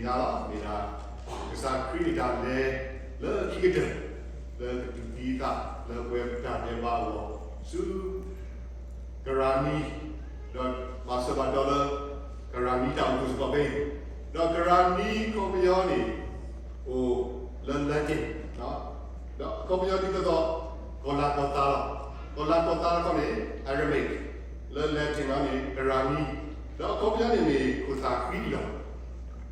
လီၤ မ့ၢ်ဒၣ် ကစၢ်ခရံာ်အတၢ်လဲၤလၢခံကတၢၢ် လၢကတူၢ်သံအသးလၢပဝဲပတၢ်ဒဲးဘးအဂီၢ် ဆူ ကရၤနံ ဒီးဘၣ်ဆၢဘၣ်တီၤလၢ ကရၤနံတၢ်အိၣ်ဖှိၣ်စ့ၢ်ကီးဖဲအံၤ, ဒီးကရၤနံအခီပညီန့ၣ် အိၣ်လၢ Latin ဒီးအခီပညီဒ်သိးသိး ကီၢ်လၤကီၢ်သးလီၤ. ကီၢ်လၤကီၢ်သးတခီန့ၣ် Aramaic, လၢ Latin လီၤန့ၣ် ကရၤနံ, ဒီးအခီပညီန့ၣ်မ့ၢ်ခိၣ်သၣ်ဃံလီၤ.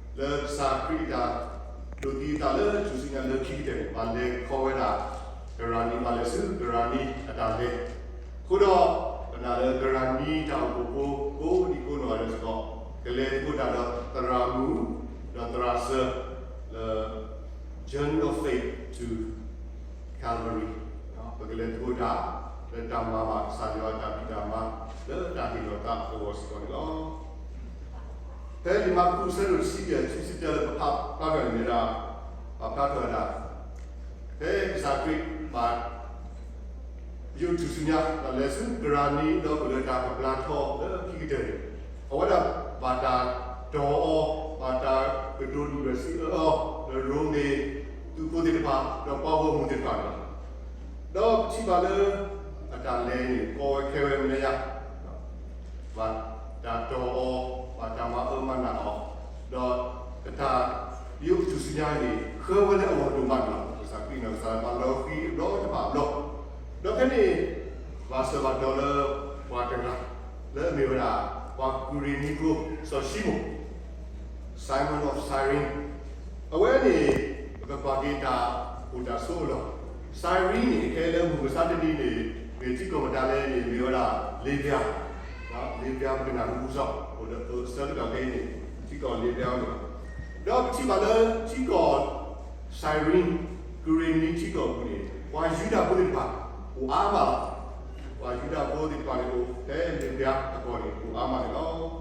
လၢကစၢ်ခရံာ်အတၢ်ဒိးသံအသးလၢထူၣ်စုညါလၢခံကတၢၢ်န့ၣ် ဘၣ်လဲၤခီဝဲဒၣ် ကရၤနံ ဘၣ်လဲၤဆူကရၤနံအတၢ်လဲၤ, အဃိဒီး ပနာ်လၢကရၤနံတၢ်အိၣ်ဖှိၣ်ဖိ ကိးဒံကိးနီၢ်ဂၤဒဲးစ့ၢ်ကီး ကလဲၤသကိးတၢ်ဒီးသရၣ်မုၣ် ဒီးသရၣ်စၢၤ လၢ Journey of Faith to Calvary, ပကလဲၤသကိးတၢ် လၢတၢ်မၤဘၣ်ကစၢ်ယွၤအတၢ်ဖံးတၢ်မၤ လၢတၢ်ဟ့ၣ်လီၤသးအဂီၢ်စ့ၢ်ကီးန့ၣ်လီၤ. ဖဲလံာ်မၢ်ကူး အဆၢဒိၣ်တဆံယဲၢ် ခံဆံတၢလၢပဖးဖျါထီၣ်န့ၣ်မ့ၢ်ဒၣ် ပဖးဖျါထီၣ်ဝဲဒၣ် ဖဲကစၢ်ခရံာ်ဘၣ် ယိးထူၣ်စုညါ ဒီးလဲၤဆူကရၤနံဒီးကလဲၤတၢ်ကပျၢ်ထီၣ်လၢခံကတၢၢ်န့ၣ် အဝဲဒၣ်ဘၣ်တၢ်တီၢ်အီၤ ဘၣ်တၢ်ကတိၤဒုၣ်ဒွဲၣ်စံးအၢအီၤ လၢရိမ့ၤသုးဖိသ့ၣ်တဖၣ် ဒီးပှၤဂီၢ်မုၢ်သ့ၣ်တဖၣ်န့ၣ်လီၤ. ဒီးပထံၣ်ဘၣ်လၢ အတၢ်လဲၤန့ၣ် ကီဝဲခဲဝဲမနုၤညါ ဘၣ်တၢ်တီၢ်အီၤ ဘၣ်တၢ်မၤအၢမၤနးအီၤ ဒီးအတၢ်ယိးထူၣ်စုညါန့ၣ် ဃၢဝဲလၢအဂီၢ်ဒိၣ်မးန့ၣ်လီၤ. ကစၢ်ခရံာ်နီၢ်ကစၢ်ဒၣ်ဝဲလီၤဃံၤအဘျီတဖၣ်အဘျီ, ဒီးဖဲန့ၣ် ဘၣ်ဆၢဘၣ်တီၤလၢပှၤတဂၤ လၢအမ့ၢ်ဝဲဒၣ် ပှၤကူၤရ့ၤနံဖိ စီၤၡံမိၣ် Simon of Cyrene, အဝဲန့ၣ် ပကကွၢ်က့ၤတၢ်အိၣ်တၢ်ဆိးအလီၢ်, Cyrene န့ၣ် ခဲလၢာ်မုၢ်မဆါတနံၤန့ၣ် မ့ၢ်ထံကီၢ်မတၤလဲၣ်န့ၣ် မ့ၢ်ဝဲဒၣ် Libya, Libya ပကနၣ်ဟူပူၤစီၤ အိၣ်ဒီးအဆၢကတီၢ်ခဲအံၤန့ၣ် ထံကီၢ် Libya န့ၣ်လီၤ. ဒီးပထံၣ်ဘၣ်လၢထံကီၢ် Cyrene ကူၤရ့ၤနံထံကီၢ်အပူၤန့ၣ် ပှၤယူဒၤဖိသ့ၣ်တဖၣ် အိၣ်အါမးလီၤ. ပှၤယူဒၤဖိသ့ၣ်တဖၣ်န့ၣ်အိၣ်ဖဲ Libya အကီၢ်န့ၣ် အိၣ်အါမးန့ၣ်လီၤ.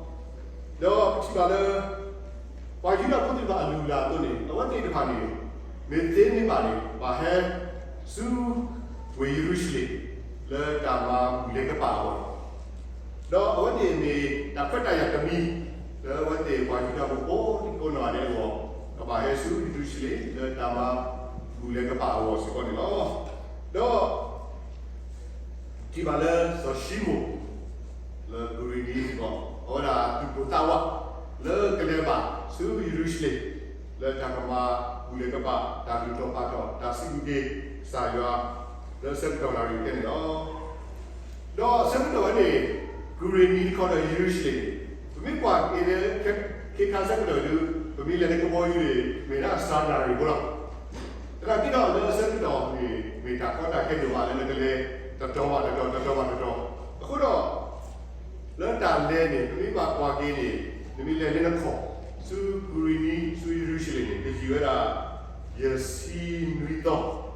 ဒီးပထံၣ်ဘၣ်လၢ ပှၤယူဒၤဖိသ့ၣ်တဖၣ်အလုၢ်အလၢ်အသိးန့ၣ် အဝဲသ့ၣ်တဖၣ်န့ၣ် မ့ၢ်သ့မ့ၢ်ဘၣ်န့ၣ် ဘၣ်ဟဲဆူဝ့ၢ်ယရူၤၡလ့ၣ် လၢတၢ်မၤဘူၣ်လဲၤကပာ်အဂီၢ် ဒီးအဝဲသ့ၣ်မ့ၢ်တၢ်ခွဲးတၢ်ယာ်တမံၤ လၢအဝဲသ့ၣ်ပှၤယူဒၤဖိကိးဒံကိးနီၢ်ဂၤဒဲးအဂီၢ် ကဘၣ်ဟဲဆူယရူၤၡလ့ၣ် လၢတၢ်မၤဘူၣ်လဲၤကပာ်အဂီၢ်စ့ၢ်ကီးန့ၣ်လီၤ. ဒီး ထံၣ်ဘၣ်လၢစီၤၡံမိၣ် လၢကူၤရ့ၤနံစ့ၢ်ကီး အဝဲဒၣ်သူၣ်ပိၢ်သးဝး လၢကလဲၤဘၣ်ဆူယရူၤၡလ့ၣ် လၢတၢ်ကမၤဘူၣ်လဲၤကပာ် တၢ်ဘူၣ်ထီၣ်ဘါထီၣ် တၢ်စံးဘျုးက့ၤကစၢ်ယွၤ လၢဆၢကတီၢ်နၣ်ရံၣ်ခဲန့ၣ်လီၤ. ဒီးဆၢကတီၢ်ဝဲန့ၣ် ကူၤရ့ၤနံတခီဒီးယရူၤၡလ့ၣ်န့ၣ် ပမ့ၢ်ကွၢ်က့ၤလၢ ခ့ခါဆၢကတီၢ်ဒုး ပမ့ၢ်လဲၤလၢကဘီယူၤန့ၣ် မ့ၢ်ဒၣ်စှၤနၣ်ရံၣ်ဖိလီၤ. သနာ်က့ဒီးလၢဆၢကတီၢ်န့ၣ် မ့ၢ်တၢ်ကီတၢ်ခဲဒိၣ်မးလၢနကလဲၤ တတီၤဘၣ်တတီၤ တတီၤဘၣ်တတီၤ, အဃိဒီး လၢတၢ်လဲၤန့ၣ် ပမ့ၢ်ဘၣ်ကွၢ်က့ၤန့ၣ် နမ့ၢ်လဲၤလၢနခီၣ် ဆူကူၤရ့ၤနံ ဆူယရူၤၡလ့ၣ်န့ၣ် ကယံာ်ဝဲဒၣ် ယဲၢ်ဆံနွံသီ, ပမ့ၢ်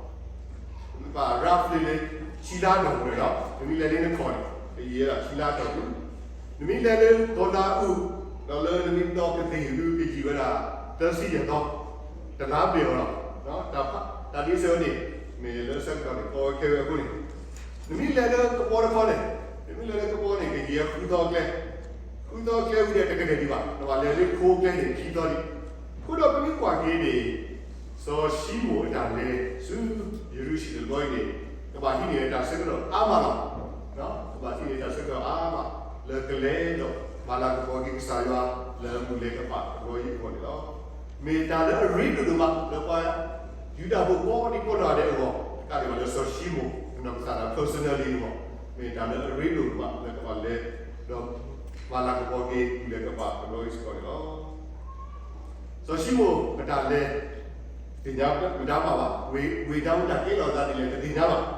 ဘၣ် roughly လၢ ခံလါအတီၢ်ပူၤန့ၣ်လီၤ. နမ့ၢ်လဲၤလၢနခီၣ်န့ၣ် ကယံာ်ဝဲဒၣ်ခံလါအတီၢ်ပူၤ, နမ့ၢ်လဲၤလၢကီၤလၤအူး ဒီးလၢနမ့ၢ်တီကသ့ၣ်ဒုး ကယံာ်ဝဲဒၣ် သၢဆံယဲၢ်သီ, တလါဘျဲၣ်အီၤလီၤ. တၢ်ဒ့စၢၤဝဲန့ၣ် မ့ၢ်လၢဆၢကတီၢ်န့ၣ် ကီဝဲခဲဝဲအဃိန့ၣ် နမ့ၢ်လဲၤလၢကဘီတခီန့ၣ်, နမ့ၢ်လဲၤလၢကဘီန့ၣ် ကယံာ်ဃုသီကျဲ, ဃုသီကျဲဝံၤဒီးတကဒဲၣ်ဒံးဘၣ်, နဘၣ်လဲၤလၢခိကျဲန့ၣ် ခံသီဒံး. အဃိဒီးပမ့ၢ်ကွၢ်က့ၤန့ၣ် စီၤၡံမိၣ်အတၢ်လဲၤဆူ ယရူၤၡလ့ၣ်တဘျီအံၤန့ၣ် ကဘၣ်ဟံးန့ၢ်တၢ်ဆၢကတီၢ်အါမးလီၤ. ကဘၣ်ဟံးန့ၢ်တၢ်ဆၢကတီၢ်အါမး လၢကလဲၤဒီးမၤလၤကပီၤက့ၤကစၢ်ယွၤ လၢဘူၣ်လဲၤကပာ်တဘျီအံၤအဂီၢ်န့ၣ်လီၤ. မ့ၢ်တၢ်လၢအရ့ဒိၣ်ဒိၣ်မး လၢပှၤယူဒၤဖိကိးဒံကိးနီၢ်ဂၤဒဲးအဂီၢ်, တကးဒံးဘၣ်လၢစီၤၡံမိၣ် နီၢ်ကစၢ်ဒၣ် personally အဂီၢ်, မ့ၢ်တၢ်လၢအရ့ဒိၣ်ဒိၣ်မး လၢကဘၣ်လဲၤဒီးမၤလၤကပီၤက့ၤ ဘူၣ်လဲၤကပာ်တဘျီအံၤစ့ၢ်ကီးန့ၣ်လီၤ. စီၤၡံမိၣ်အတၢ်လဲၤ သ့ၣ်ညါမတၤမးဘၣ်, ဝ့ၢ်တၢ်မူတၢ်ကဲထီၣ်အသးဒ်လဲၣ် တသ့ၣ်ညါဘၣ်.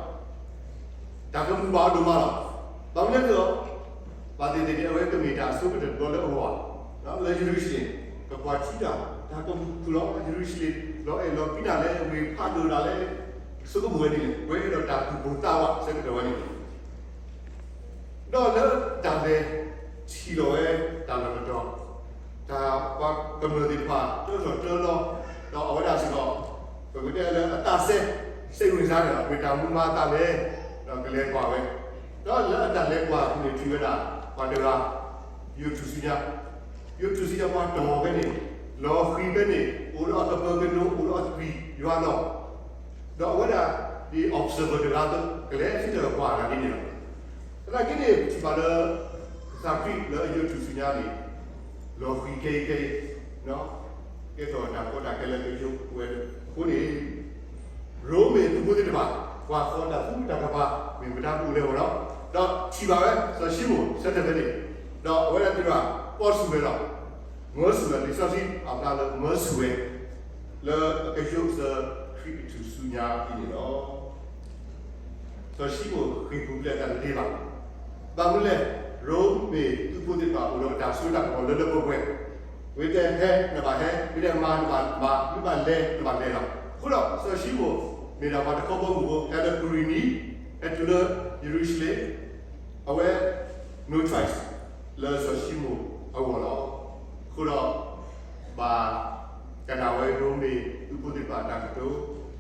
တၢ်ကမူၤဘၣ်အီၤဒိၣ်မးလီၤ. ဘၣ်မနုၤလဲၣ်န့ၣ်ဒီး ဘၣ်သ့ၣ်သ့ၣ်န့ၣ် အဝဲကမ့ၢ်တၢ်အဆိကတၢၢ်တဘျီလၢအဂီၢ်ဘၣ်, လၢယရူၤၡလ့ၣ် ကကွၢ်ထံတၢ် တၢ်ကမူၤလီၤ ယရူၤၡလ့ၣ် လီၤအဲၣ်လီၤကွံနၤလဲၣ်, ဝ့ၢ်ဖးဒိၣ်နၤလဲၣ်, ဆိကမိၣ်ဝဲဒ်လဲၣ်, ပှဲၤဒီးတၢ်သူၣ်ပိၢ်သးဝးဆၢကတီၢ်ဝဲန့ၣ် ဒီးလၢတၢ်လဲၤထံၣ်လီၤဝဲတၢ်လီၢ်တတီၤ, တၢ်ပှၤကမျၢၢ်သ့ၣ်တဖၣ် တၢထီၣ်တၢလီၤ, ဒီးအဝဲဒၣ်စ့ၢ်ကီး ပကတဲလၢအသးစဲ စိတ်ဝင်စား ဒီး မ့ၢ်တၢ်မူမၤအသးလဲၣ်, ဒီးကလဲၤကွၢ်ဝဲ, ဒီးလၢအတၢ်လဲၤကွၢ်အပူၤန့ၣ် ထံၣ်ဝဲဒၣ် ပှၤတဂၤ ယိးထူၣ်စုညါ, ယိးထူၣ်စုညါပှၤတီၢ်ဝဲန့ၣ် လီၤဃံၤဖဲန့ၣ် အိၣ်ဒီးအကပၢၤကနိး အိၣ်ဒီးအသွံၣ်ယွၤလီၤ. ဒီးအဝဲဒၣ် ဒ် observer တဂၤအသိး ကလဲၤထံၣ်တၢ်ကပၤဒ်န့ၣ်လီၤ. သနာ်က့န့ၣ် ပထံၣ်ဘၣ်လၢ ကစၢ်ခရံာ်လၢအယိးထူၣ်စုညါန့ၣ် လီၤဃံၤခဲအံၤခဲအံၤ, ကဲထီၣ်တၢ်ကီတၢ်ခဲလၢကယိးဝဲအဃိန့ၣ် ရိမ့ၤသုးဖိသ့ၣ်တဖၣ် ကွၢ်ဃီၤတၢ်သူတၢ်ကပၤ မ့ၢ်မတၤအိၣ်လဲၣ်ဝဲလီၤ. ဒီးထံၣ်ဘၣ်ဝဲ စီၤၡံမိၣ် ဆၢထၢၣ်ဖဲန့ၣ်, ဒီးအဝဲဒၣ်သ့ၣ်တဖၣ် ပီၣ်ဆူၣ်ဝဲလီၤ. မၢဆူၣ်ဝဲလံာ်စီဆှံအဖျါလၢမၢဆူၣ်ဝဲ လၢအကယိးကစၢ်ခရံာ်အထူၣ်စုညါအံၤန့ၣ်လီၤ. စီၤၡံမိၣ်ဃ့ၢ်ပူၤဖျဲးတၢ်တသ့ဘၣ်. ဘၣ်မနုၤလဲၣ်, ရိမ့ၤသုးဖိသ့ၣ်တဖၣ်အိၣ်ဒီးတၢ်စိတၢ်ကမီၤလၢလၢပှဲၤပှဲၤ, မ့ၢ်တဲဟဲနဘၣ်ဟဲ, မ့ၢ်တဲမၤနဘၣ်မၤ, မ့ၢ်ဘၣ်လဲၤနဘၣ်လဲၤလီၤ. အဃိဒီး စီၤၡံမိၣ် မ့ၢ်ဒၣ်ပှၤတခီဘီမုၢ်ဖိ ဟဲလၢကူၤရ့ၤနံၤ, ဟဲတုၤလၢယရူၤၡလ့ၣ်, အဝဲ no choice လၢစီၤၡံမိၣ်အဂီၢ်လီၤ. အဃိဒီး ဘၣ်ကနၣ်ဝဲရိမ့ၤသုးဖိသ့ၣ်တဖၣ်အတၢ်ကတိၤ,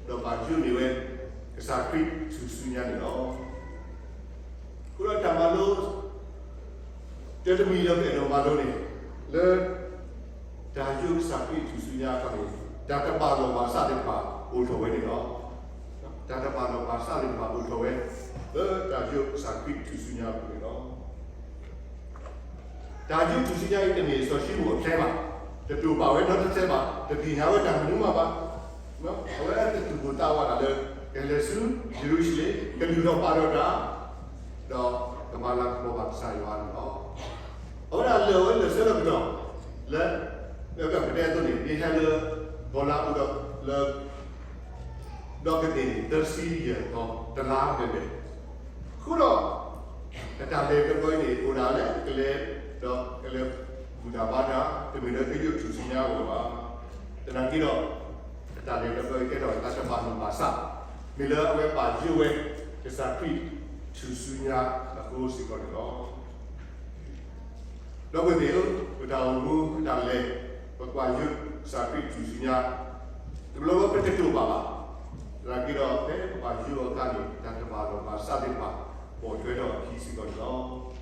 ဒီးဘၣ်ယိးန့ၢ်ဝဲ ကစၢ်ခရံာ်ထူၣ်စုညါန့ၣ်လီၤ. အဃိဒီးတၢ်မၤလိ တၢ်တမံၤလၢပအဲၣ်ဒိးမၤလိန့ၣ်, လၢ တၢ်ယိးကစၢ်ခရံာ်ထူၣ်စုညါအခါန့ၣ် တၢ်တဘၣ်လီၢ်ဘၣ်စးသ့ၣ်တဖၣ်အိၣ်ထီၣ်ဝဲန့ၣ်လီၤ. တၢ်တဘၣ်လီၢ်ဘၣ်စးသ့ၣ်တဖၣ်အိၣ်ထီၣ်ဝဲ လၢတၢ်ယိးကစၢ်ခရံာ်ထူၣ်စုညါအပူၤန့ၣ်လီၤ. တၢ်ယိးထူၣ်စုညါအံၤတမ့ၢ်စီၤၡံမိၣ်အဖျဲမး, တတိာ်ပာ်ဝဲနီတဖျဲဘၣ်, တသ့ၣ်ညါဝဲတၢ်မနုၤမးဘၣ်. အဝဲတသူၣ်ပိၢ်သးဝးတၢ်လၢ ကလဲၤဆူယရူၤၡလ့ၣ်, ကလုၢ်ထီၣ်ပာ်ထီၣ်တၢ်, ဒီးကမၤလၤကပီၤဘၣ်ကစၢ်ယွၤန့ၣ်လီၤ. အဝဲဒၣ်လၢာ်ဝဲလၢာ်ဆၢထၢၣ်ကတီၢ်, လၢ လၢပတဲအသိးန့ၣ် မ့ၢ်ဟဲလၢ ဘီလါအိၣ်ဒီးလၢ ဒီးကသ့ၣ်န့ၣ် သၢဆံယဲၢ်သီ တလါဘျဲၣ်ဘျဲၣ်. အဃိဒီး အတၢ်လဲၤတဘျီအံၤန့ၣ် အိၣ်ဒၣ်လဲာ်ကလဲၤ ဒီးကလဲၤဘူၣ်တၢ်ဘါတၢ် တမ့ၢ်လၢကယိးထူၣ်စုညါအဂီၢ်ဘၣ်. သနာ်က့ဒီး အတၢ်လဲၤတဘျီအံၤကဲထီၣ်တၢ်တဘၣ်လီၢ်ဘၣ်စး, မ့ၢ်လၢအဝဲဘၣ်ယိးဝဲ ကစၢ်ခရံာ်ထူၣ်စုညါအဃိစ့ၢ်ကီးန့ၣ်လီၤ. ဒီပုၢ်ဝဲၢ်သ့ၣ်ဧၢ, ပတၢ်အိၣ်မူအတၢ်လဲၤ ပကွၢ်ယိးကစၢ်ခရံာ်ထူၣ်စုညါ တဘျီဘျီပတတိာ်ပာ်ဘၣ်. သနာ်က့ဒီး ဖဲပဘၣ်ယိးအခါန့ၣ် တၢ်တဘၣ်လီၢ်ဘၣ်စးသ့ၣ်တဖၣ် ပိာ်ထွဲထီၣ်အခံစ့ၢ်ကီးန့ၣ်လီၤ.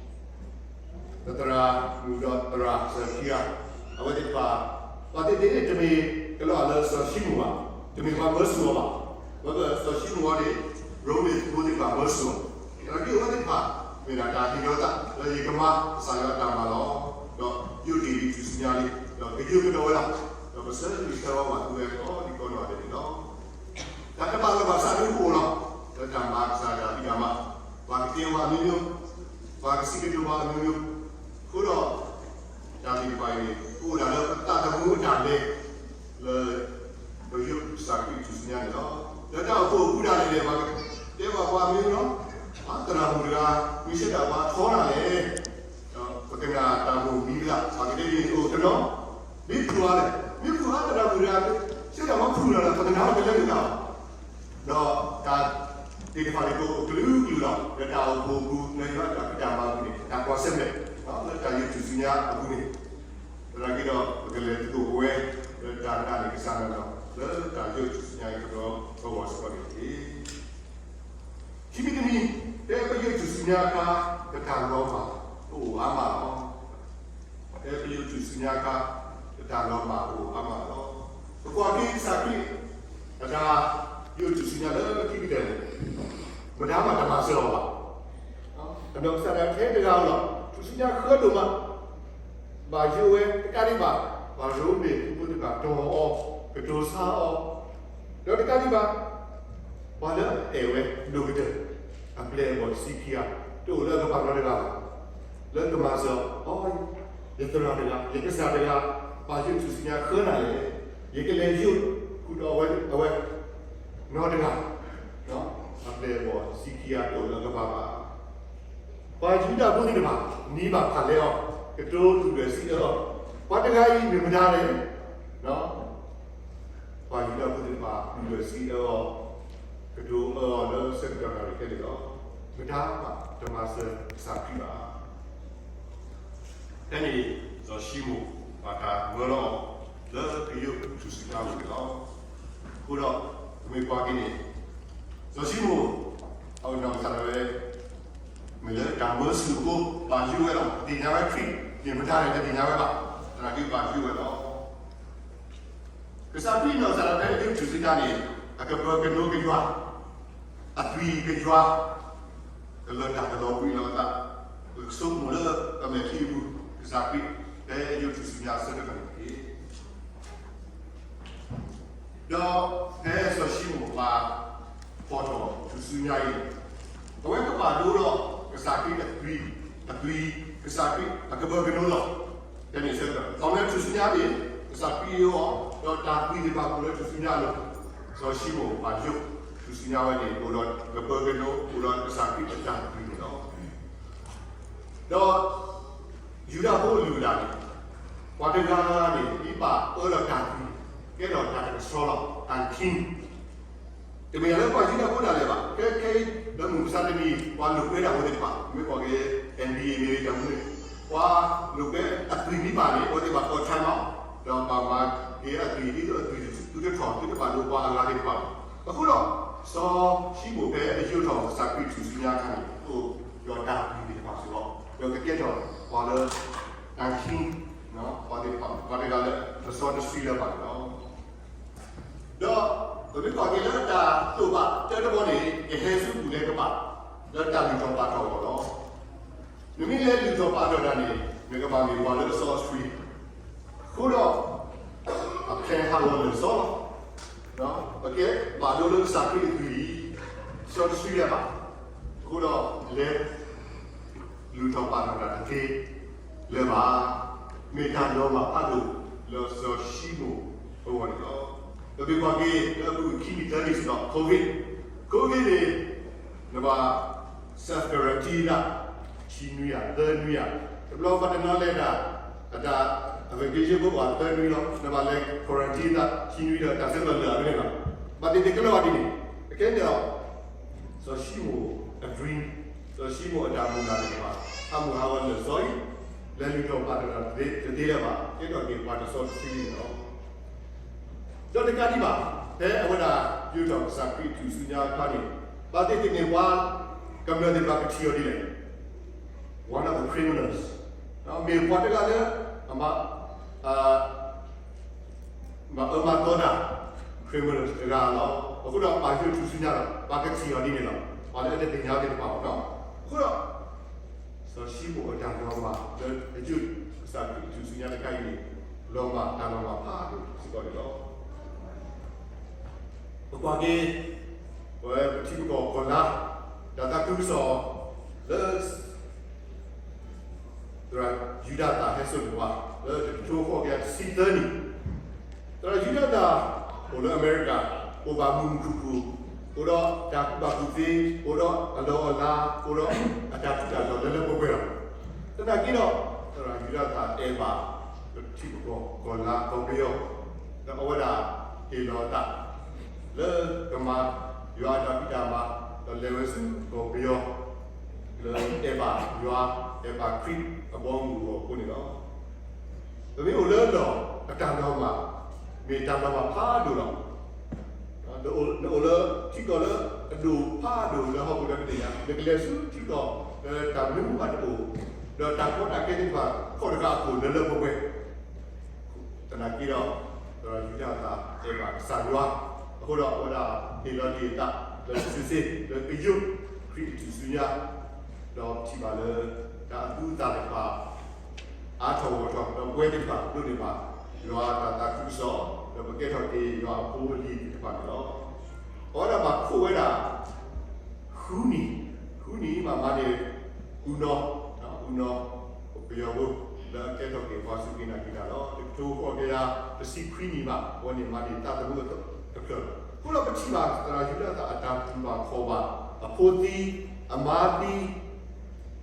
ပသရၣ်မုၣ်ဒီးသရၣ်စၢၤခံဂၤ အဝဲသ့ၣ်တဖၣ် ပှၤသ့ၣ်သ့ၣ်န့ၣ် တမ့ၢ်ကလီၤလၢစီၤၡံမိၣ်ဘၣ်, တမ့ၢ်ပှၤမၢဆူၣ်အီၤဘၣ်. အဝဲစီၤၡံမိၣ်အီၤန့ၣ် ရိမ့ၤသုးဖိသ့ၣ်တဖၣ်မၢဆူၣ်အီၤ, သနာ်က့အဝဲသ့ၣ်တဖၣ် မ့ၢ်ဒၣ်တၢ်ဟ့ၣ်လီၤသး လၢယကမၤကစၢ်ယွၤအတၢ်မၤလီၤ. ဒီးယိးတ့ၢ်လံထူၣ်စုညါလံ, ဒီးကယိးကဒီးဝဲလီၤ. ဒီးပဆၢဂ့ၤဆၢဝါဘၣ်သုဝဲကိးဒံကိးနီၢ်ဒဲးန့ၣ်လီၤ. တၢ်တဘၣ်လီၢ်ဘၣ်စးဒ်အိၣ်လီၤ, လၢတၢ်မၤကစၢ်ယွၤတၢ်ဖံးတၢ်မၤ, ပှၤကတဲဝဲအမျိုးမျိုး, ပှၤကစံးကတိၤဝဲအမျိုးမျိုး, အဃိဒီး တၢ်သ့ၣ်တဖၣ်အံၤန့ၣ် အိၣ်ဒၣ်လၢပသးသမူအတၢ်လဲၤ လၢ ပယိးကစၢ်ခရံာ်ထူၣ်စုညါန့ၣ်လီၤ. လၢတၢ်အိၣ်ဖှိၣ်အပူၤဒၣ်လဲာ်န့ၣ် ပှၤကတဲဘၣ်ပှၤအမျိုးမျိုးလီၤ. ပှၤသရၣ်မုၣ်တဂၤ မ့ၢ်ဆၢဒၣ်ပှၤထီနၤလဲၣ်, ဒီးပကနၣ်တၢ်မိၣ်မံၤဘၣ်, ပှၤကတဲဒ်န့ၣ်အိၣ်တနီၤ, မ့ၢ်ဖုၣ်အီၤလဲၣ်, မ့ၢ်ဖုၣ်အီၤသရၣ်မုၣ်တဂၤ ဆၢဒၣ်ပှၤဖုၣ်နၤလဲၣ်, ပကနၣ်အီၤကလဲၤနုာ်လီၤ ဒီးတၢ်သ့ၣ်တဖၣ်န့ၣ် ကအိၣ်ကလုာ်ကလုာ်လီၤ. လၢတၢ်အိၣ်ဖှိၣ်အပူၤ လၢယွၤအတၢ်ဖံးတၢ်မၤအပူၤန့ၣ် တၢ်ကွၢ်ဆၢၣ်မဲာ် လၢတၢ်ယိးထူၣ်စုညါအပူၤန့ၣ်, သနာ်က့ဒီး ပကလဲၤသကိးပဝဲ လၢတၢ်နာ်န့ၢ်ကစၢ်နီၢ်နီၢ် လၢတၢ်ယိးထူၣ်စုညါအံၤကဒီးအဂီၢ်စ့ၢ်ကီးန့ၣ်တက့ၢ်. ခံမံၤတမံၤ, ဖဲပယိးထူၣ်စုညါအခါ ပတၢ်လီၤဘၣ်ကအိၣ်အါမးလီၤ. ဖဲပယိးထူၣ်စုညါအခါ ပတၢ်လီၤဘၣ်ကအိၣ်အါမးလီၤ. ပကွၢ်က့ၤကစၢ်ခရံာ် အတၢ်ယိးထူၣ်စုညါလၢခံကတၢၢ်န့ၣ် မတၤမးတမၤစၢၤအီၤဘၣ်. အနီၢ်ကစၢ်ဒၣ်ထဲတဂၤဧိၤလီၤ. ထူၣ်စုညါဃၢဒိၣ်မး ဘၣ်ယိးဝဲတကးဒံးဘၣ် ပှၤရိမ့ၤဖိသ့ၣ်တဖၣ်တီၢ်အီၤ, ကတိၤဆါအီၤ, ဒီးတကးဒံးဘၣ် ပှၤလၢအအဲၣ်ဝဲဒိၣ်ကတၢၢ် အပျဲၢ်အဘီၣ်ဆံခံဂၤ တအိၣ်လၢအကပၤနီတဂၤဘၣ်. လၢကမၤစၢၤအီၤ, ယသရၣ်တဂၤ, ယကစၢ်တဂၤ ဘၣ်ယိးထူၣ်စုညါဃၢနၤလဲၣ်. ယကလဲၤယိးဃုာ်ဒီးအဝဲ အဝဲ နီတဂၤ အပျဲၢ်အဘီၣ်ဆံခံဂၤတအိၣ်လၢအကပၤဘၣ်. ပှၤယူဒၤဖိသ့ၣ်တဖၣ် နံၤဘၣ်ဖးလဲအီၤ, ကတိၤဒုၣ်ဒွဲၣ်စံးအၢအီၤ, ပှၤတဂၤအံၤမ့ၢ်မတၤလဲၣ်. ပှၤယူဒၤဖိသ့ၣ်တဖၣ် ဒုၣ်ဒွဲၣ်စံးအၢအီၤ, ကတိၤအၢအီၤလၢဆၢကတီၢ်နၣ်ရံၣ်ခဲလၢာ်လီၤ. မတၤမးတမၤစၢၤကစၢ်ခရံာ်ဘၣ်. ဖဲန့ၣ် စီၤၡံမိၣ်ဘၣ်တၢ်မၢလီၤအီၤ လၢကယိးထူၣ်စုညါအပူၤန့ၣ်လီၤ. အဃိဒီး ပမ့ၢ်ကွၢ်က့ၤန့ၣ် စီၤၡံမိၣ် အနီၢ်ကစၢ်ဒၣ်ဝဲ မ့ၢ်လၢတၢ်မၢဆူၣ်အဃိ ဘၣ်ယိးဝဲလီၤ. တသ့ၣ်ညါဝဲခရံာ် မ့ၢ်မတၤလဲၣ် တသ့ၣ်ညါဝဲဘၣ်. သနာ်က့ဘၣ်ယိးဝဲလီၤ. ကစၢ်ခရံာ်နီၢ်ကစၢ်ဒၣ်ဖဲယိထူၣ်စုညါန့ၣ် အကပၢၤကနိကယွၤ, အသွံၣ်ကယွၤ, ကလၢတၢ်ကလီၤဘှံးလီၤအသး, ကဆိကမိၣ်လၢကမဲာ်ချံအပူၤ, ကစၢ်ခရံာ်ဖဲယိထူၣ်စုညါအဆၢကတီၢ်န့ၣ်တက့ၢ်. ဒီးဖဲစီၤၡံမိၣ်ပာ်ဖှိၣ်ထီၣ်ထူၣ်စုညါအံၤန့ၣ် အဝဲကပာ်ဒိလီၤကစၢ်ခရံာ်အသွံၣ်, အသွံၣ်, ကစၢ်ခရံာ်အကပၢၤကနိလီၤ. ဖဲန့ၣ်အဆၢကတီၢ် သီမ့ၢ်ထူၣ်စုညါန့ၣ် ကစၢ်ခရံာ်အံၤအီၤ ဒီးတၢ်သွံၣ်သ့ၣ်တဖၣ်အိၣ်လၢထူၣ်စုညါအလိၤ, စီၤၡံမိၣ်ပာ်ယိၣ်ထူၣ်စုညါဝဲန့ၣ် အိၣ်ဒီးကပၢၤကနိ အိၣ်ဒီးကစၢ်ခရံာ်အတၢ်သွံၣ်န့ၣ်လီၤ. ဒီးယူဒၤဖိအလုၢ်အလၢ်န့ၣ် ပှၤတဂၤန့ၣ် ဒ်ဘၣ်အၢဒီးတၢ်သွံၣ် ကဲထီၣ်တၢ်တကဆှီလီၤ unclean. တမ့ၢ်လၢပှၤယူဒၤဖိဒၣ်လဲာ်ဘၣ်. ခဲခဲအံၤ လၢမုၢ်မဆါတနံၤ ပှၤလိာ်ကွဲဒၣ်အဝဲသ့ၣ်တဖၣ် မ့ၢ်ကွၢ်က့ၤ N B A မ့ၢ်တၢ်မနုၤ ပှၤလိာ်ကွဲအသွံၣ်မံဘၣ်န့ၣ် အဝဲသ့ၣ်ဘၣ်ကိး time out ဒီးဘၣ်မၤက့ၤအသွံၣ်ဒ်သိးအသွံၣ်သုတထီၣ် သုတဘၣ်လိာ်ကွဲအဂၤသ့ၣ်တဖၣ်လီၤ. အဃိဒီး စီၤၡံမိၣ်ဖဲအယိၣ်ထီၣ်ကစၢ်ခရံာ်ထူၣ်စုညါအခါန့ၣ် အိၣ်ဒီးတၢ်သွံၣ်သ့ၣ်တဖၣ်စ့ၢ်ကီး ဒီးကကဲထီၣ်ပှၤလၢ unclean ပှၤသ့ၣ်တဖၣ် ပှၤတဂၤလၢတစီတဆှံလၢၤဘၣ်န့ၣ်လီၤ. ဒီးပမ့ၢ်ကွၢ်က့ၤလၢတၢ်တိာ်ပာ်တၢတဘီန့ၣ် ကဟဲဆူပူၤလဲၤကပၤ လၢတၢ်လုၢ်ထီၣ်ပာ်ထီၣ်အဂီၢ်လီၤ. နမ့ၢ်လဲၤလုၢ်ထီၣ်ပာ်ထီၣ်တၢ်န့ၣ် နကဘၣ်မ့ၢ်ပှၤလၢအစီအဆှံ အဃိဒီး အဖျဲးဟးဂီၤလၢာ်စီလီၤ. ပကဲဘၣ်ဒိလၢကစၢ်ခရံာ်အသွံၣ်အံၤ စီတဆှံလၢၤဘၣ်. အဃိဒီးလဲၤ လုၢ်ထီၣ်ပာ်ထီၣ်တၢ်တသ့လၢၤဘၣ်. မ့ၢ်တၢ်လီၤမၢ်ဖးဒိၣ်လၢစီၤၡံမိၣ်အဂီၢ်န့ၣ်လီၤ. ပမ့ၢ်ကွၢ်က့ၤလၢအပူၤခံနံၣ်သၢနံၣ်စ့ၢ်ကီး COVID, COVID န့ၣ် နဘၣ် self quarantine ဒၣ် ခံနွံယၤ သၢနွံယၤ, တဘျီဘၣ်တနီၤလဲၤဒၣ် အတၢ် အ vacation ဖိပှၤသၢနွံလီၤ နဘၣ်လဲၤ quarantine ဒၣ် ခံနွံဒီးတၢ်ဆၢကတီၢ်လၢာ်အဝဲန့ၣ်လီၤ. ဘၣ်သ့ၣ်သ့ၣ်ကလၢာ်ဝဲဒ်န့ၣ် အခဲန့ၣ်ဒီး စီၤၡံမိၣ်အ dream, စီၤၡံမိၣ်အတၢ်မုၢ်လၢ်သ့ၣ်တဖၣ် ဟးမုၢ်ဟးဂီၤလၢာ်စီအံၤ လဲၤလုၢ်ထီၣ်ပာ်ထီၣ်တၢ်တသ့လၢၤဘၣ် ကဲထီၣ်က့ၤပှၤတစီတဆှံန့ၣ်လီၤ. ဒီးတကးဒံးဘၣ် ဖဲအဝဲဒၣ်ယိၣ်ထီၣ်ကစၢ်ခရံာ်ထူၣ်စုညါအခါန့ၣ် ဘၣ်သ့ၣ်သ့ၣ်န့ၣ်ပှၤကမျၢၢ်သ့ၣ်တဖၣ်ကထံၣ်အီၤဒ်လဲၣ် one of the criminals, မ့ၢ်ပှၤတဂၤလၢ အမၤ မၤအၢမၤသီတၢ် criminals တဂၤလီၤ. အဃိဒီးပှၤယိၣ်ထူၣ်စုညါဒီး ပှၤကထံၣ်အီၤဒ်န့ၣ်လီၤ. ပှၤလၢအတသ့ၣ်ညါသ့ၣ်တဖၣ်အီၤလီၤ. အဃိဒီး စီၤၡံမိၣ်အတၢ်လီၤမၢ်လၢအယိၣ်ကစၢ်ခရံာ်ထူၣ်စုညါတခါအံၤန့ၣ် လီၤမၢ်တၢ်လီၤမၢ်ဖးဒိၣ်စ့ၢ်ကီးန့ၣ်လီၤ. ပကွၢ်က့ၤ ပဝဲပထံပကီၢ်ကီၢ်လါ တၢ်သးခုကစီၣ်လၢ သရၣ်ယူဒၤသၣ်ဟဲစိာ်န့ၢ်ပှၤ လၢတကထိဃိးကယၤတဆံသၢနံၣ်, သရၣ်ယူဒၤသၣ် အိၣ်လၢအမဲရကၤ အိၣ်ဘၣ်မုာ်မုာ်ခုၣ်ခုၣ်, အိၣ်ဒီးတၢ်ကူၣ်ဘၣ်ကူၣ်သ့, အိၣ်ဒီးအလီၢ်အလၤ, အိၣ်ဒီးအတၢ်ထူးတၢ်တီၤလၢလၢပှဲၤပှဲၤလီၤ. သနာ်က့ဒီး သရၣ်ယူဒၤသၣ်အဲၣ်ဘၣ် ပထံပကီၢ်ကီၢ်လါကီၢ်ပယီၤ, ဒီးအဝဲဒၣ်ဟ့ၣ်လီၤအသး လၢကမၤယွၤအတၢ်ဖံးတၢ်မၤ ဒီးလဲၤဝဲဆူကီၢ်ပယီၤ လၢအဲၣ်ဘၣ်ယွၤ အဲၣ်ဘၣ်ခရံာ်အဘီအမုၢ်အဂီၢ်အဃိန့ၣ်လီၤ. ပမ့ၢ်အိၣ်လၢအလီၢ် အတၢ်လီၤမၢ် မ့ၢ်တၢ်လီၤမၢ်ဖးဒိၣ်လီၤ. နအိၣ်လၢထံကီၢ်လၢအဒိၣ်ဖးဒိၣ်လၢဟီၣ်ခိၣ်ဒီဘ့ၣ်ညါ နကလဲၤဆူထံကီၢ်လၢတၢ်မနုၤမးတအိၣ် ဒီးတၢ်ကီတၢ်ခဲသ့ၣ်တဖၣ် ခီၣ်တဃာ်အခိၣ်လၢလၢပှဲၤပှဲၤ သနာ်က့ဒီး သရၣ်ယူဒၤသၣ်အဲၣ်ဘၣ်ကစၢ်ယွၤ, အဃိဒီးအဝဲဒၣ်ဟ့ၣ်လီၤတ့ၢ်အသး လၢစုစ့ လၢကယိၣ်ခရံာ်အထူၣ်စုညါ, ဒီးပထံၣ်ဘၣ်လၢ တၢ်အသူအသၣ်တဖၣ် အါထီၣ်ဂီၢ်ထီၣ် ဒီးပဝဲသ့ၣ်တဖၣ်ဒိးန့ၢ်ဘၣ် ယွၤအတၢ်သးခုကစီၣ် ဒီးပကဲထီၣ်က့ၤယွၤအဖိအလံၤသ့ၣ်တဖၣ်န့ၣ်လီၤ. အဝဲဒၣ်ဘၣ်ခိးဝဲဒၣ် ဃုနံၣ်, ဃုနံၣ်မးမၤန့ၢ် အူနီၢ်, အူနီၢ် ပယီၤဖိ လၢအကဲထီၣ်က့ၤပှၤစူၢ်က့ၤနာ်က့ၤတၢ်လီၤ. တကထိဃိးကယၤတဆံခွံနံၣ်မး အဝဲန့ၣ်မၤန့ၢ်သးသမူတဖျၢၣ်လီၤ. အဃိဒီးပထံၣ်ဘၣ်သရၣ်ယူဒၤသၣ်အတၢ်တူၢ်ဘၣ်ခီၣ်ဘၣ် အဖိသံ, အမါသံ,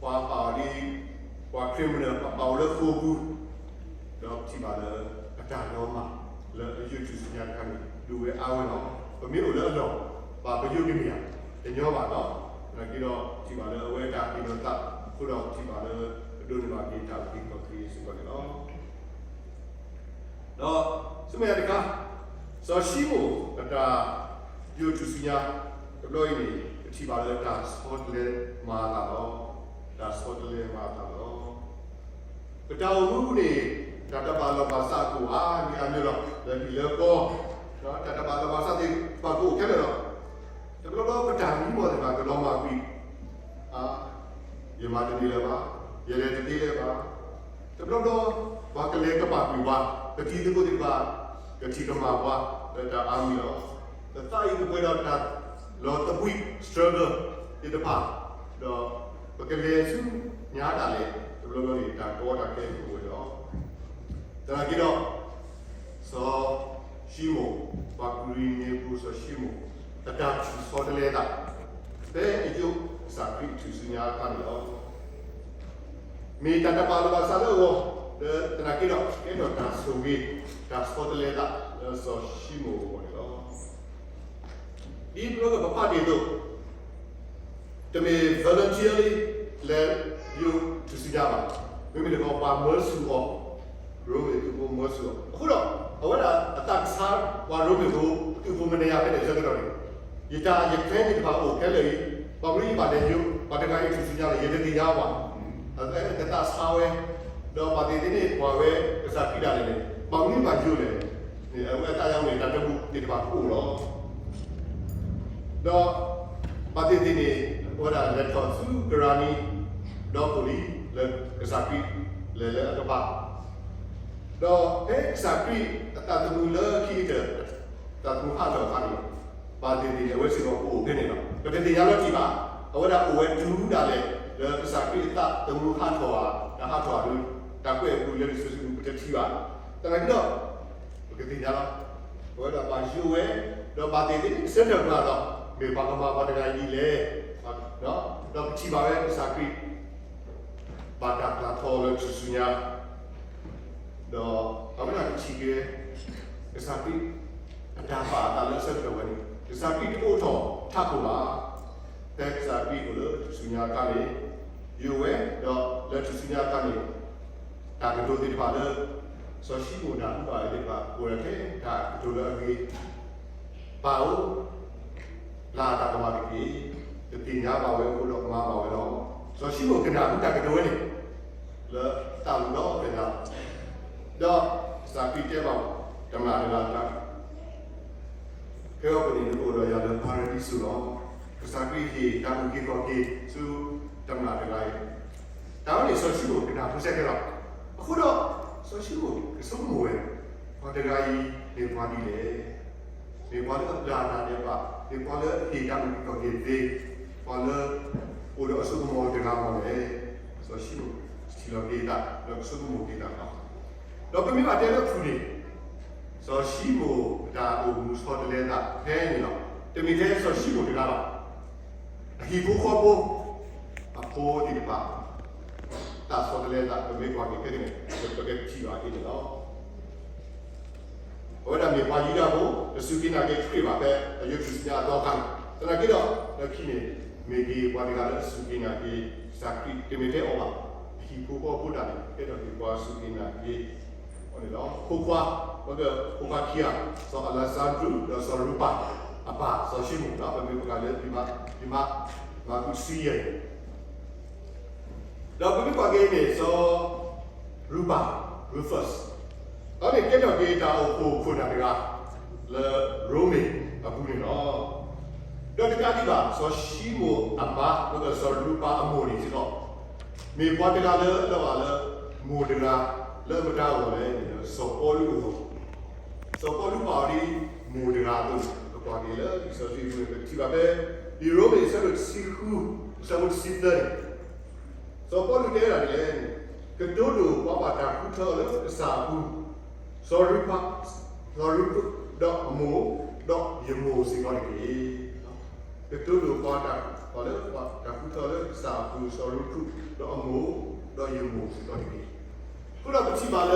ပှၤပာ်အီၤဒ် ပှၤ criminal ပှၤပာ်အီၤလၢဃိာ်ပူၤ ဒီးပထံၣ်ဘၣ်လၢ အတၢ်လီၤမၢ် လၢအယိၣ်ထူၣ်စုညါတခါန့ၣ် ဒိၣ်ဝဲအါဝဲလီၤ. ပမ့ၢ်အိၣ်လၢအလီၢ် ဘၣ်ပယိၣ်တမ့ၢ်ဧါ, တညီဘၣ်လီၤ. သနာ်က့ဒီး ပထံၣ်ဘၣ်လၢအဝဲတၢ်ဟ့ၣ်လီၤသး အဃိဒီးပထံၣ်ဘၣ်လၢ ပဒိးန့ၢ်ဘၣ်က့ၤတၢ်အုၣ်က့ၤခီၣ်က့ၤစ့ၢ်ကီးန့ၣ်လီၤ. ဒီးဆူမဲာ်ညါတခါ စီၤၡံမိၣ်အတၢ်ယိၣ်ထူၣ်စုညါ တဘျီအံၤန့ၣ် ပထံၣ်ဘၣ်လၢတၢ်ဆီတလဲမၤအသးလီၤ. တၢ်ဆီတလဲမၤအသးလီၤ. ပတၢ်အိၣ်မူအပူၤန့ၣ် တၢ်တဘၣ်လီၢ်ဘၣ်စးကအိၣ်အါမံၤအါမံၤလီၤ, လၢဟံၣ်လၢဃီ, တၢ်တဘၣ်လီၢ်ဘၣ်စးသ့ၣ်တဖၣ်ကအိၣ်ခဲလၢာ်လီၤ. တဘျီဘျီပတၢ်မံမီၢ်သ့ၣ်တဖၣ်ကလီၤမၢ်ကွံာ်, ယမၤတန့ၢ်လၢၤဘၣ်, ယလဲၤတသ့လၢၤဘၣ်. တဘျီဘျီ ပှၤကလဲၤကပာ်ကွံာ်ပှၤ, ပတံၤသကိးသ့ၣ်တဖၣ် ကထံၣ်ကမၣ်ပှၤ လၢတၢ်အါမံၤလီၤ. ပသးအံၤကပှဲၤဒီးတၢ်လီၤသဘှံး struggle သ့ၣ်တဖၣ်, ဒီးပကလဲၤဆူညါဒၣ်လဲာ် တဘျီဘျီန့ၣ် တၢ်ကီတၢ်ခဲကအိၣ်ဝဲလီၤ. သနာ်က့ဒီး စီၤၡံမိၣ်, ပှၤကူၤရ့ၤနံၤပူၤ စီၤၡံမိၣ် အတၢ်ထူၣ်ဆီတလဲအသး ဖဲအယိၣ်ကစၢ်ခရံာ်ထူၣ်စုညါအခါန့ၣ်လီၤ. မ့ၢ်တၢ်တဘၣ်လီၢ်ဘၣ်စးလၢအဂီၢ်, ဒီးသနာ်က့ဒီး ကဲထီၣ်တၢ်ဆိၣ်ဂ့ၤ တၢ်ဆီတလဲအသး လၢစီၤၡံမိၣ်အဂီၢ်န့ၣ်လီၤ. ဒ်ပလီကပဖးတ့ၢ်အသိး, တမ့ၢ် voluntarily လၢယိၣ်ထူၣ်စုညါဘၣ်, မ့မ့ၢ်တခီပှၤမၢဆူၣ်အီၤ, ရိမ့ၤသုးဖိမၢဆူၣ်အီၤ. အဃိဒီး အဝဲဒၣ်အသးကဆါ ပှၤရိမ့ၤဖိ သုးဖိမနုၤယၤဖဲန့ၣ်အဆၢကတီၢ်န့ၣ်, ယတၢ်ယကျဲသ့ၣ်တဖၣ်အိၣ်ခဲလၢာ်အံၤ, ဘၣ်မနုၤယဘၣ်လဲၤယိၣ် ပှၤတဂၤအံၤထူၣ်စုညါလဲၣ် ယတသ့ၣ်ညါဘၣ်. အဝဲကသးဆါဝဲ, ဒီးဘၣ်သ့ၣ်သ့ၣ်န့ၣ် ပှၤဝဲကစၢ်ခရံာ်ဒၣ်လဲာ်န့ၣ် ဘၣ်မနုၤဘၣ်ယိၣ်လဲၣ်န့ၣ် အဝဲအသးယါန့ၣ် တၢ်တဘူၣ်သ့ၣ်တဖၣ်ကအိၣ်လီၤ. ဒီးဘၣ်သ့ၣ်သ့ၣ်န့ၣ် အဝဲဒၣ်လဲၤထီၣ်ဆူကရၢနံ ဒီးကိၣ်လံ လၢကစၢ်ခရံာ်လဲၤလၢအကပၤ, ဒီးဖဲကစၢ်ခရံာ်အသးသမူလၢခံကတၢၢ် သးသမူဟးထီၣ်အခါန့ၣ်, ဘၣ်သ့ၣ်သ့ၣ်န့ၣ် အဝဲစ့ၢ်ကီးကအိၣ်ဖဲန့ၣ်လီၤ. ပတသ့ၣ်ညါလီၤတံၢ်ဘၣ်, အဝဲဒၣ်အိၣ်ဝဲတုၤဒၣ်လဲာ် လၢကစၢ်ခရံာ်အသးသမူဟးထီၣ်ဧါ, တဟးထီၣ်ဧါဒီး တၢ်ကွဲးအပူၤလၢလံာ်စီဆှံပူၤ ပတထံၣ်ဘၣ်. သနာ်က့ဒီး ပကသ့ၣ်ညါလီၤ. အဝဲဒၣ်ဘၣ်ယိၣ်ဝဲ, ဒီးဘၣ်သ့ၣ်သ့ၣ်န့ၣ် ကဆၢထၢၣ်ပှၤဒီး မ့ၢ်ပှၤကမၤပှၤတဂၤအံၤဒ်လဲၣ်, ဒီးပထံၣ်ဘၣ်ဝဲကစၢ်ခရံာ် ဘၣ်တၢ်ပျၢ်ထီၣ်လၢထူၣ်စုညါ, ဒီးအဝဲဒၣ်ကထံၣ်က့ၤ ကစၢ်ခရံာ် အတၢ်ပာ်အသးလၢအဆၢကတီၢ်ဝဲန့ၣ် ကစၢ်ခရံာ်တအိၣ်ထီၣ်ထးခိၣ်ဘၣ်. ဖဲကစၢ်ခရံာ်အိၣ်လၢထူၣ်စုညါအခါန့ၣ် ယိၣ်ဝဲ, ဒီးလၢထူၣ်စုညါအခါန့ၣ် တၢ်ကတိၤသ့ၣ်တဖၣ်လၢ စီၤၡံမိၣ်တၢ်ကူၣ်ဘၣ်သ့ၣ်တဖၣ် အိၣ်ဒီးထဲတၢ်ကတိၤလၢအဂ့ၤ ပၢ်ဧၢ, လၢတၢ်ကမၤတက့ၢ်. တသ့ၣ်ညါဘၣ်ဝဲအဃိဒီးမၤဘၣ်ဝဲလီၤ. စီၤၡံမိၣ်ကနၢ်ဟူတၢ်ကတိၤဝဲန့ၣ် လၢသးလီဒီးသဲလး, ဒီးကစၢ်ခရံာ်တဲဘၣ် တမျၢ်တဂၤတၢ် ခဲအံၤန့ၣ် နကအိၣ်ဒီးယၤလၢပၤရဒံစူၤလီၤ. ကစၢ်ခရံာ်ဟ့ၣ်တၢ်အုၣ်က့ၤခီၣ်က့ၤဆူတမျၢ်တဂၤအံၤ, တၢ်ဝဲန့ၣ်စီၤၡံမိၣ်ကနၢ်ဟူစ့ၢ်ကီးလီၤ. အဃိဒီး စီၤၡံမိၣ်ကဆိကမိၣ်ဝဲ, ပှၤတဂၤအံၤမ့ၢ်ပှၤဒ်လဲၣ်. မ့ၢ်ပှၤလၢအဘျၣ်တၢ်ဒဲးဘး, မ့ၢ်ပှၤလၢအဟ့ၣ်တၢ်အုၣ်က့ၤခီၣ်က့ၤသ့, ပှၤလၢအိၣ်ဒီးအစိကမီၤတဂၤမ့ၢ်လဲၣ်. စီၤၡံမိၣ်ထံၣ်လီၤက့ၤအသး ဒီးကဆိကမိၣ်က့ၤအသးလီၤ. ဒီးပမ့ၢ်ဘၣ်တဲလၢအပူၤန့ၣ် စီၤၡံမိၣ်အတၢ်အိၣ်မူဆီတလဲအသးဖဲန့ၣ်လီၤ. တမ့ၢ်ထဲစီၤၡံမိၣ်တဂၤဘၣ်, အဟံၣ်ဖိဃီဖိ အဖိသ့ၣ်တဖၣ် တၢ်ဆီတလဲအသး ပမ့ၢ်ကွၢ်က့ၤခဲကနံၣ်န့ၣ် ပကထံၣ်ဘၣ်အဂ့ၢ်န့ၣ်လီၤ. အဝဲဒၣ်မ့ၢ်ပှၤယူဒၤဖိ တစူၢ်က့ၤနာ်က့ၤခရံာ်ဘၣ်ဖဲအယိၣ်ထူၣ်စုညါအသီအခါန့ၣ်, သနာ်က့ဒီး လၢခံန့ၣ် မ့ၢ်က့ၤပှၤတဂၤလၢအစူၢ်က့ၤနာ်က့ၤကစၢ်ခရံာ် တမ့ၢ်ထဲအီၤဘၣ်, အဟံၣ်ဖိဃီဖိတၢ်န့ၣ် ကဲထီၣ်က့ၤပှၤစူၢ်က့ၤနာ်က့ၤအီၤန့ၣ်လီၤ. ဖိခွါ, ပကဖိခွါခံဂၤ, စီၤအလ့းစၣ်ဒြူး ဒီးစီၤရူၤပၤ အပၢ်စီၤၡံမိၣ်န့ၣ် ပမ့ၢ်ပှၤလၢ ပမၤ, ပမၤ, မၤကူစံယဲၢ် ဒီးပမ့ၢ်ကွၢ်က့ၤန့ၣ် စီၤရူၤပၤ Rufus, အဝဲန့ၣ်ကဲထီၣ်က့ၤတၢ်အိၣ်ဖှိၣ်ခိၣ်နၢ်တဂၤ လၢရိမ့ၤအပူၤန့ၣ်လီၤ. ဒီးတကးဒံးဘၣ် စီၤၡံမိၣ်အမါ လၢစီၤရူၤပၤအမိၢ်န့ၣ်စ့ၢ်ကီး မ့ၢ်ပှၤတဂၤလၢအလီၤဂာ်လၢ မိၢ်တဂၤ လၢမတၤအဂီၢ်လဲၣ်န့ၣ် စီၤပီလူးအဂီၢ် စီၤပီလူးပာ်အီၤဒ်မိၢ်တဂၤအသိးန့ၣ် ပကွၢ်က့ၤလၢလံာ်စီဆှံအပူၤန့ၣ် ပကထံၣ်ဘၣ်ဖဲ လံာ်ရိမ့ၤအဆၢဒိၣ်တဆံဃု အဆၢဖိတဆံသၢန့ၣ် စီၤပီလူးတဲဒၣ်ဒ်လဲၣ်န့ၣ်, ကတိၤဒိၣ်ပှၤဘၣ်တၢ်ဃုထၢအီၤလၢကစၢ်အပူၤ, စီၤရူၤပၤ, စီၤရူၤပၤ, ဒီးအမိၢ်, ဒီးယမိၢ်စ့ၢ်ကီးတက့ၢ်. ကတိၤဒိၣ်ပှၤတၢ်ဃုထၢအီၤလၢကစၢ်အပူၤ, စီၤရူၤပၤ, ဒီးအမိၢ်, ဒီးယမိၢ်စ့ၢ်ကီးတက့ၢ်. အဃိဒီးပထံၣ်ဘၣ်လၢ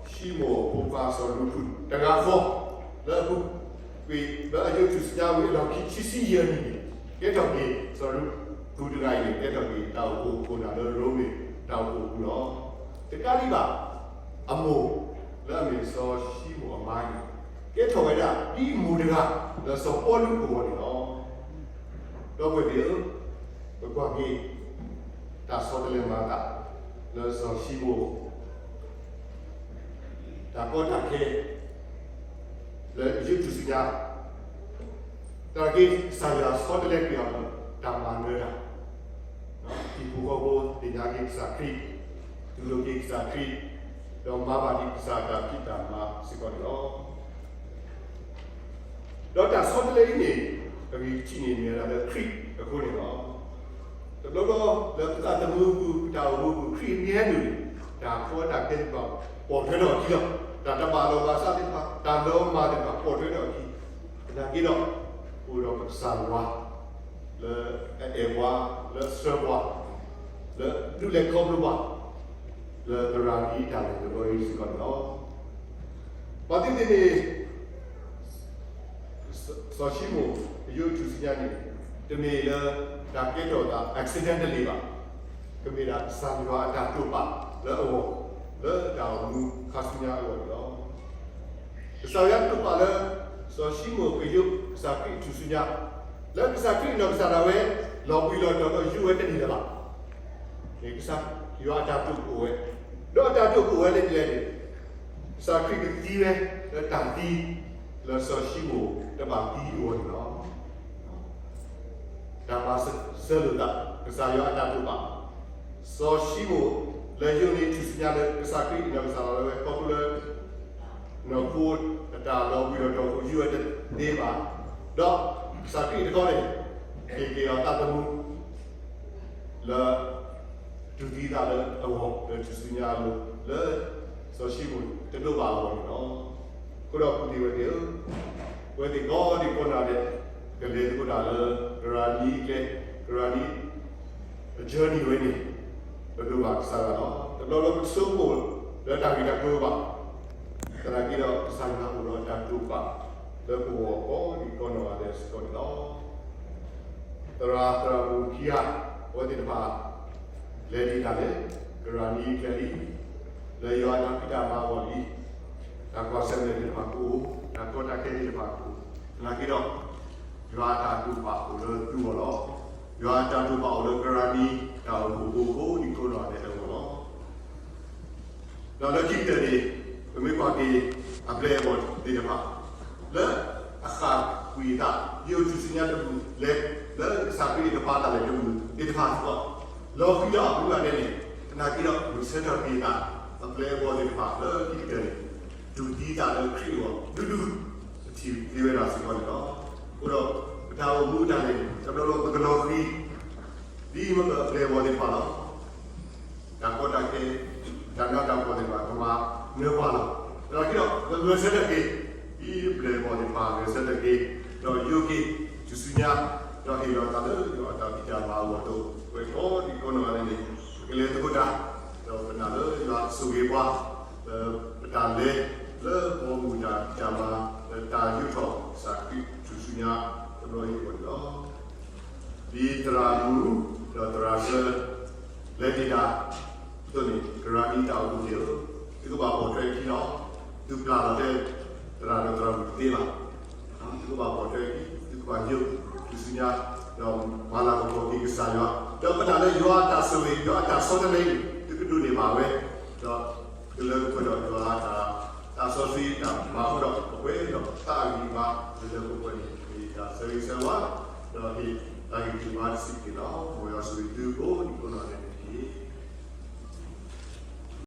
စီၤၡံမိၣ်အဖိခွါစီၤရူၤပၤ တဂၤဃီ လၢအပူၤကွံာ်လၢအယိၣ်ထူၣ်စုညါဝံၤအလီၢ်ခံခံဆံယဲၢ်နံၣ်န့ၣ် ကဲထီၣ်က့ၤ စီၤရူၤပၤတဂၤအံၤန့ၣ် ကဲထီၣ်က့ၤတၢ်အိၣ်ဖှိၣ်ခိၣ်နၢ်လၢရိမ့ၤတၢ်အိၣ်ဖှိၣ်အပူၤလီၤ. တကးဒံးဘၣ် အမိၢ် လၢအမ့ၢ်စီၤၡံမိၣ်အမါန့ၣ် ကဲထီၣ်ဝဲဒၣ်ဒ်မိၢ်တဂၤ လၢစီၤပီလူးအဂီၢ်န့ၣ်လီၤ. ဒီပုၢ်ဝဲၢ်သ့ၣ်ဧၢ, ပကွၢ်က့ၤ တၢ်ဆီတလဲမၤအသး လၢစီၤၡံမိၣ် တၢ်ကီတၢ်ခဲ လၢယိၤထူၣ်စုညါ တၢ်က့ ကစၢ်ယွၤဆီတလဲကွံာ်အီၤဒီး တၢ်မၤနၢၤတၢ်, ဟံၣ်ဖိဃီဖိသ့ၣ်ညါက့ၤကစၢ်ခရံာ်, တူၢ်လိာ်က့ၤကစၢ်ခရံာ်, ဒီးမၤဘၣ်ဒံးကစၢ်အတၢ်ဖံးတၢ်မၤစ့ၢ်ကီးန့ၣ်လီၤ. ဒီးတၢ်ဆီတလဲအံၤန့ၣ် အဂ့ၢ်တထံၣ်န့ၣ် မ့ၢ်ဝဲဒၣ်လၢခရံာ်အဃိန့ၣ်လီၤ. တဘျီဘျီလၢပသးသမူအပူၤ ပတၢ်အိၣ်မူအပူၤ ခရံာ်မ့ၢ်ဟဲနုာ်န့ၣ် တၢ်ကီတၢ်ခဲသ့ၣ်တဖၣ် ပိာ်ထွဲထီၣ်အခံလီၤ. တၢ်တဘၣ်လီၢ်ဘၣ်စးသ့ၣ်တဖၣ် တၢ်လီၤမၢ်သ့ၣ်တဖၣ် ပိာ်ထွဲထီၣ်အခံ, သနာ်က့ဒီး အိၣ်ဒီးပကစၢ်ယွၤ လၢအအဲၣ်ပှၤ, လၢအဆှၢပှၤ, လၢဒုးလဲၤခီဖျိပှၤ လၢသရၣ်အတၢ်လဲၤတဘျီအံၤစ့ၢ်ကီးန့ၣ်လီၤ. ဘၣ်သ့ၣ်သ့ၣ်န့ၣ် စီၤၡံမိၣ်အယိၤထူၣ်စုညါန့ၣ် တမ့ၢ်လၢတၢ်ကဲထီၣ်သး accidentally ဘၣ်. ကမ့ၢ်ဒၣ်ကစၢ်ယွၤအတၢ်တိာ်ပာ်လၢအဂီၢ် လၢတၢ်အိၣ်မူခါဆူညါအဂီၢ်န့ၣ်လီၤ. ကစၢ်ယွၤတိာ်ပာ်လၢ စီၤၡံမိၣ်ကယိးကစၢ်ခရံာ်အထူၣ်စုညါ, လၢကစၢ်ခရံာ်အနီၢ်ကစၢ်ဒၣ်ဝဲ လီၤဘှံးလီၤတီၤဒီးယိးဝဲတန့ၢ်လၢၤဘၣ်. ကစၢ်ယွၤအတၢ်တိာ်ကအိၣ်ဝဲ, ဒီးအတၢ်တိာ်ကအိၣ်ဝဲလၢကျဲန့ၣ် ကစၢ်ခရံာ်ကသံဝဲလၢတၢ်သံ လၢစီၤၡံမိၣ်တဘၣ်သံအဂီၢ်န့ၣ်လီၤ. တၢ်ပာ်စၢၤလိာ်သး ကစၢ်ယွၤအတၢ်တိာ်ပာ်, စီၤၡံမိၣ်လၢယိးန့ၣ်ထူၣ်စုညါလၢကစၢ်ခရံာ်အနီၢ်ကစၢ်ဒၣ်ဝဲ ခီဖျိလၢ နီၢ်ခိအတၢ်လီၤဘှံးလီၤတီၤအဃိ ယိးဝဲတသ့ဘၣ်, ဒီးကစၢ်ခရံာ်တခီန့ၣ် ဟ့ၣ်က့ၤအီၤသးသမူ လၢ တူၢ်သံသးလၢအဂီၢ် လၢထူၣ်စုညါအလိၤ လၢစီၤၡံမိၣ်တဒိးဘၣ်အဂီၢ်န့ၣ်လီၤ. အဃိဒီးပုၢ်သ့ၣ်ဝဲၢ်သ့ၣ်ဧၢ, ပဝဲသ့ၣ်ကိးဒံးကိးနီၢ်ဒဲး ကလဲၤသကိးတၢ်လၢကရၤနံအကျဲ, ကရၤနံ အ journey ဝဲန့ၣ် ပဒိးဘၣ်ကစၢ်ယွၤလီၤ. တဘျီဘျီပဆိကမိၣ်လၢတၢ်ဂ့ၢ်တၢ်ကျိၤဘၣ်, သနာ်က့ဒီးကစၢ်ယွၤအိၣ်ဒီးတၢ်တိာ်ပာ်လၢပဂီၢ်ကိးဒံးကိးနီၢ်ဂၤဒဲးစ့ၢ်ကီးန့ၣ်လီၤ. သရၣ်သရၣ်မုၣ်ခံဂၤ အဝဲသ့ၣ်တဖၣ် လဲၤဒံးတၢ်လၢ ကရၤနံအကျဲလံ, လၢယွၤအတၢ်ဖံးတၢ်မၤအဂီၢ်လံ, တၢ်ကွၢ်ဆၢၣ်မဲာ်သ့ၣ်တဖၣ်ကအိၣ်, တၢ်ကီတၢ်ခဲသ့ၣ်တဖၣ်ကအိၣ်, သနာ်က့ဒီး ယွၤအတၢ်တိာ်ပာ်အိၣ်လၢသုဂီၢ်လီၤ. ယွၤအတၢ်တိာ်ပာ်အိၣ်လၢကရၤနံ တၢ်အိၣ်ဖှိၣ်ဖိကိးဒံးကိးနီၢ်ဂၤဒဲးအဂီၢ်လီၤ. ဒီးလၢခံကတၢၢ်န့ၣ် ပမ့ၢ်ကွၢ်က့ၤအပျဲၢ်အဘီၣ်သ့ၣ်တဖၣ် လၢအဃၣ်ကွံာ်အသး ယိးထူၣ်စုညါတမုာ်လဲၣ်, လၢကစၢ်ခရံာ်အကပၤတၢ်လဲၤတမုာ်သ့ၣ်တဖၣ်စ့ၢ်ကီး, လီၤဃံၤဒီးအဘူးအလဲန့ၣ်, သနာ်က့ဒီးဂုာ်ဆၢထၢၣ်က့ၤအသး အပျဲၢ်အဘီၣ်သ့ၣ်တဖၣ်လၢခံကတၢၢ်န့ၣ် တူၢ်သံသးလၢခရံာ်အဂီၢ် ဒူဒူ ပထံၣ်သ့ဝဲဒၣ်စ့ၢ်ကီးန့ၣ်လီၤ. အဃိဒီး ပတၢ်အိၣ်မူတၢ်လဲၤန့ၣ် တဘျီဘျီပကလီၤဃံၤ ဒ်မ့ၢ်အပျဲၢ်အဘီၣ်သ့ၣ်တဖၣ်လီၤ. တၢ်ကီတၢ်ခဲ တၢ်နးတၢ်ဖှီၣ်သ့ၣ်တဖၣ် ကမၤနၢၤပှၤလီၤ. သနာ်က့ဒီး ပဂဲၤဆၢထၢၣ်က့ၤ ဒ်အပျဲၢ်အဘီၣ်သ့ၣ်တဖၣ်ဂဲၤဆၢထၢၣ်က့ၤ ဒီးယိးက့ၤ ထူၣ်စုညါ ဒီးဟ့ၣ်လီၤသးလၢယွၤအတၢ်ဖံးတၢ်မၤအဂီၢ်အသိး ပဝဲကိးဒံးကိးနီၢ်ဂၤဒဲးန့ၣ် ပကလဲၤသကိးတၢ် ဒီးပနာ်လၢယွၤကဆိၣ်ဂ့ၤပှၤ လၢပတၢ်လဲၤ လၢပအိၣ်မူတၢ်ဖံးတၢ်မၤ လၢတၢ်ယူးထီၣ်ကစၢ်ခရံာ်ထူၣ်စုညါတဘျီအံၤအဂီၢ်န့ၣ်လီၤ. ဒ်သရၣ်မုၣ် ဒီးသရၣ်စၢၤ လဲၤတ့ၢ်တၢ်အသိးန့ၣ် ကရၤနံတၢ်အိၣ်ဖှိၣ်သ့ၣ်ဧၢ, သုကဘၣ်ပိာ်ထွဲအခံလီၤ. သုပျၢ်လီၤတဲ သရၣ်ဒီးသရၣ်မုၣ်တသ့ဘၣ်. သုကဘၣ်ပိာ်ထွဲအခံ, သုကဘၣ်ယိးထူၣ်စုညါ ဒီးမၤလၤကပီၤက့ၤကစၢ်ယွၤ, ဒီးပနာ်လၢယွၤအတၢ်ဆိၣ်ဂ့ၤ ယွၤအတၢ်ဆီတလဲအံၤ သုကဒိးန့ၢ်ဘၣ်ဝဲ, ဒီးကလၢကပှဲၤဒီးယွၤအတၢ် သးစီဆှံတၢ်မၤအဃိဒီး ပဝဲဒီးပသးအဂံၢ်အဘါ လၢလၢပှဲၤပှဲၤန့ၣ် မ့ၢ်တၢ်ဆၢဂ့ၤဆၢဝါ ဒီးဟ့ၣ်တၢ်ဂံၢ်တၢ်ဘါတစဲးတက့ၢ်လီၤ. မ်ယွၤဆိၣ်ဂ့ၤသုကိးဒံးကိးနီၢ်ဂၤဒဲး